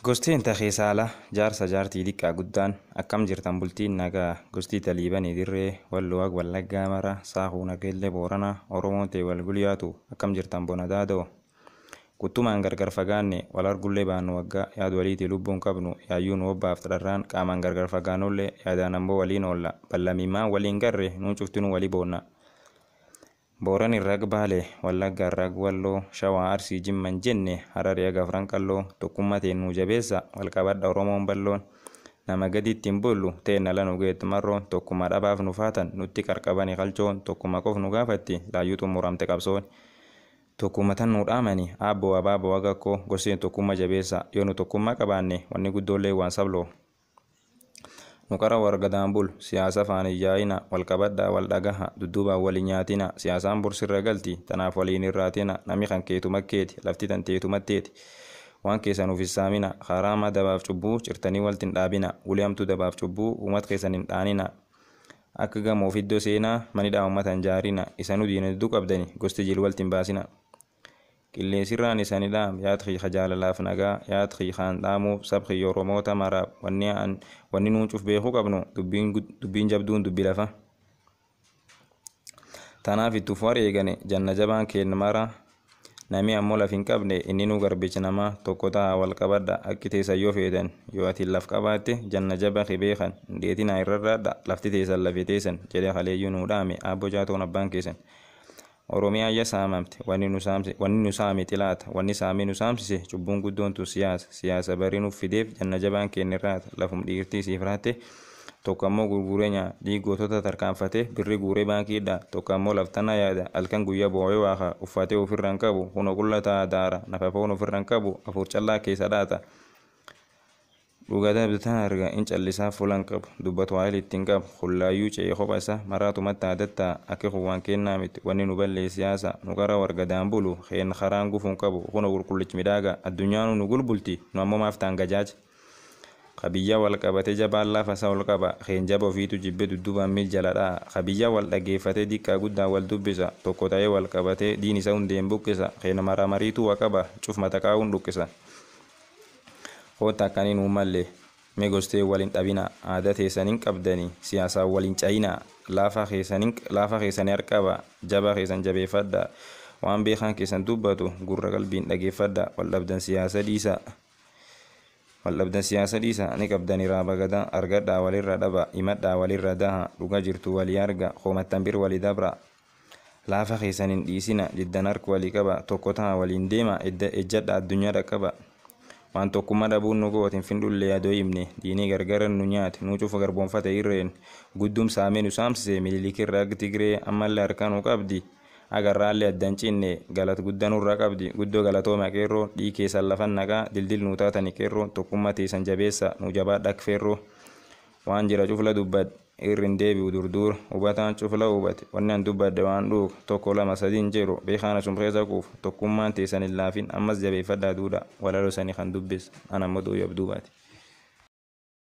Gostiin Takiisaala jaarsa jaartii diqqaa guddaan akkam jirtan bultiin nagaa gostii Taliibanii dirree Walloo Wallaggaa mara Saahuu Nageellee Booranaa Oromoon ta'e wal gulyaatu akkam jirtan bona daadoo Quttumaan gargar fagaanne wal argullee baannu waggaa yaad waliitii lubbuun qabnu yaayyuu nu obbaaf xarraan qaamaan gargar fagaanullee yaadaan ammoo waliin oolla ballamimmaan waliin garre nuun cuftinuu walii boonna. Booran irra Baale, Wallagga irra Walloo, Shawaa Arsii Jimman jenne Hararii haga Afran Qalloo tokkummaa ta'e nuu jabeessa wal qabadha Oromoon bal'oon nama gaditti hin bullu ta'e nala nu geettu marroon tokkummaa dhabaaf nu faatan nutti qarqabani qalchoon tokkummaa qof nu gaafatti laayyuu xumuramte qabsoon. Tokkummaa tan nu dhaamani aabboo abaaboo agakkoo goseen tokkummaa jabeessa yoo nu tokkummaa qabaanne wanni guddoollee waan sabloo. Nu qara wargadaan bulu siyaasa faana hin yaa'ina wal qabadhaa wal dhagaha dudduubaan wal hin nyaatina siyaasaan borsirra galti tanaaf waliin irraatina namni kan keetu makkeeti lafti tan teetu matteeti waan keessan uf hin saamina haraama dabaaf cubbuu cirtanii walti hin dhaabina ulee hamtuu dabaaf cubbuu uummata keessan hin dhaanina akka gamoof iddoo seenaa manidhaa uummata hin jaarina isanuu diina hedduu qabdani gosti jiru walti hin baasina. Qilleensirraan isani dhaam yaad xiiqa jaalalaaf nagaa yaad xiiqaan dhaamuuf sab xiyya Oromoota maraaf wanni nuun cuf beekuu qabnu dubbiin jabduun dubbi lafa. Tanaaf itti uf wareegane janna jabaan keenna mara nami ammoo laf hin qabne inni nu garbicha namaa tokko ta'a wal qabadha akki teessan yoo feetan yoo ati laf qabaatte janna jaba beekan hin dheetinaa irrarraadha lafti teessan lafee teessan jedhee kaleeyyuu nuu dhaame aabbo jaatoon abbaan keessan. Oromiyaa iyya saamamte wanni nu saame xilaata wanni saamee nu saamsise cubbuun guddoon tun siyaasa siyaasa barii nuuf fideef janna jabaan keenya irraata lafum dhiirtii siif raatte tokko ammoo gurguree nyaa dhiig gootota tarkaanfatee birri guuree baankiidha tokko ammoo laftana yaada halkan guyyaa boo'ee waaqa uffatee ofirra hin qabu huna qulla ta'a daara nafa foon ofirra hin qabu afur callaa keessa dhaata. Dhugataa bitaan arga in callisaa fuula hin qabu dubbatu waa'ee ittiin qabu hullaayyuu ce'ee kopha isaa maraatumatti aadatta akka kun kennaa miti wanni nu ballee siyaasa nu qara wargadaan bulu keen karaan gufuu hin qabu kuna qulqullichi midhaaga addunyaan nu gulbulti nu ammoo maaf ta'an gajaaja. Qabiyyaa wal qabatee jabaan lafa isaa ol qaba keen jaba ofiitu jibbee dudduubaan miil jala dha'a qabiyyaa wal dhageeffatee diqqaa guddaa wal dubbisa tokko ta'ee wal qabatee diin isa hundeen buqqisa keen maramariitu wa qaba cuf mata qaa'uun dhuqqisa. Hoota akkaniin uummallee mee gostee waliin dhabina aadaa teessaniin qabdanii siyaasaan waliin cayina laafa keessanii harqaba jaba keessan jabeeffadha waan beekan keessan dubbatu gurra qalbiin dhageeffadha wal dhabdan siyaasa dhiisa. Waldhabdan siyaasa dhiisa ni qabdanii raaba gadaa argadhaa walirra dhaba himadhaa walirra daha dhuga jirtu walii arga hoomattan bir walii dabra laafa keessan hin dhiisina jiddan harka walii qaba tokko ta'a waliin deema ejjadha addunyaa dhaqqaba. Waan tokkummaa dhabuun nu gootin findhullee adoo himne diinii gargara nu nyaate nu cufa garboonfate irreen guddum saamee nu saamsise mililikirra akka Tigree ammallee harkaa nu qabdi agarraallee addan cinne galat guddaa nurraa qabdi guddoo galatooma qeerroo dhii keessan lafan naqaa dildil nu taatani qeerroo tokkummaa teessan jabeessa nu jabaadha akka feerroo waan jira cufla dubbadhe irri hin deebi'u durduura hubataan cufla hubate wanni an dubbadhe waan dhuuqa tokko lama sadi hin jiru beekaan asum keessa quufa tokkummaan teessan hin laafin ammas jabeeffadhaa duudha walaloo sanii kan dubbis an ammoo dooyyab duubaati.